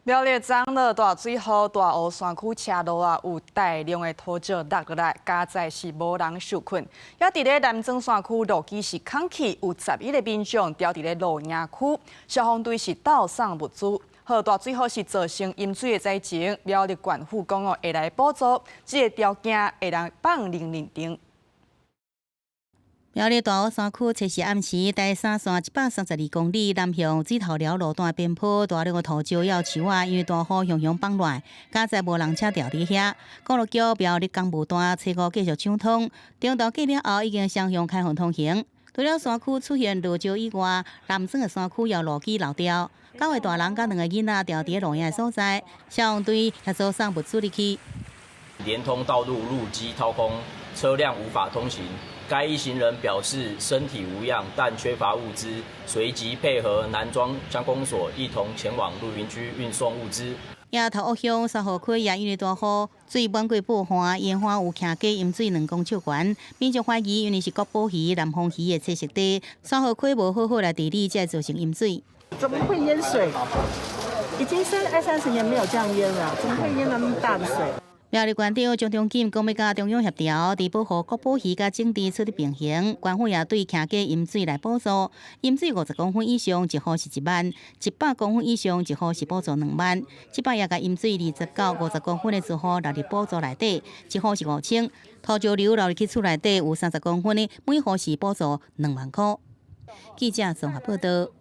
苗栗昨落大水雨，大湖山區車路啊，有大量的土石落落來，佳哉是無人受困。也佇咧南庄山區路基是空去，有11個民眾牢佇咧露營區，消防隊是鬥送物資。好，大水雨是造成淹水的災情，苗栗縣府講哦會來補助，這个條件會當放零認定。苗栗大湖山區七四暗時，台三線132公里南向水頭寮路段邊坡，大量的土石抑樹仔，因為大雨雄雄崩落來，佳哉無人車牢佇遐。公路局苗栗工務段初五繼續搶通，中晝過了後已經雙向開放通行。除了山區出現落石以外，南庄的山區也路基漏掉，九個大人佮兩個囡仔牢佇露營的所在，消防隊協助送物資入去。連通道路路基掏空，車輛無法通行。該一行人表示身體無恙，但缺乏物資，隨即配合南莊鄉公所一同前往露營區運送物資。也頭屋鄉沙河區也因為大雨，水滿過報岸，沿岸有徛家淹水2公尺懸，民眾懷疑因為是國寶魚、南方魚的棲息地，沙河區無好好來治理，才會造成淹水。怎麼會淹水？已經二三十年沒有這樣淹了，怎麼會淹那麼大的水？苗栗縣長張忠錦講欲佮中央協調，佇保護國寶魚佮整治取得平衡。縣府也對徛家淹水來補助，淹水50公分以上一戶是1萬，100公分以上一戶是補助2萬。這擺也共淹水20到50公分的住戶納入補助內底，一戶是5千。土石流流入去厝內底有30公分的，每戶是補助2萬箍。記者綜合報道。